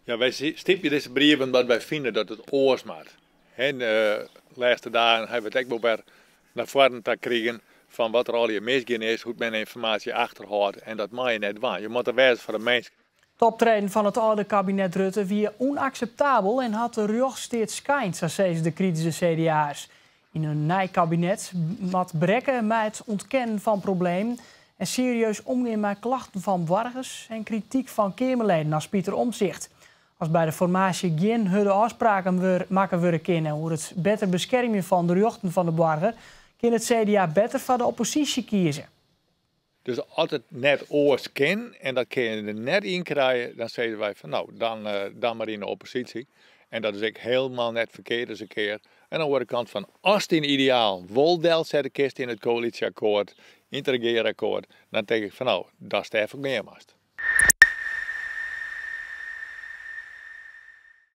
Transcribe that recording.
Ja, wy stypje dizze brief omdat wy fine dat it oars moat. De lêste dagen hawwe we it ek wol wer nei foaren ta krigen fan wat der allegear misgien is, hoe't men ynformaasje achterhâldt en dat mei je net dwaan. Je moatte wêze foar de minsken. It optreden fan it âlde kabinet Rutte wie ûnakseptabel en hat de rjochtssteat skeind, sa sizze de krityske CDA'ers. Yn in nij kabinet moat brekke mei it ûntkennen fan problemen en serieus omgean mei klachten fan boargers en krityk fan Keamerleden as Pieter Omtzigt. As by de formaasje gjin hurde ôfspraken makke wurde kinne oer it better beskermjen fan de rjochten fan de boarger, kin it CDA better foar de opposysje kieze. Dus as it net oars kin en dat kinne je der net yn krije, dan sizze wy fan no, dan mar yn de opposysje. En dat is ek hielendal net ferkeard ris in kear. En oan de oare kant fan ast dyn ideaal wol delsette kinst yn it koälysjeakkoart, yn it regearakkoart, dan tink ik fan no, datst dêrfoar gean moatst.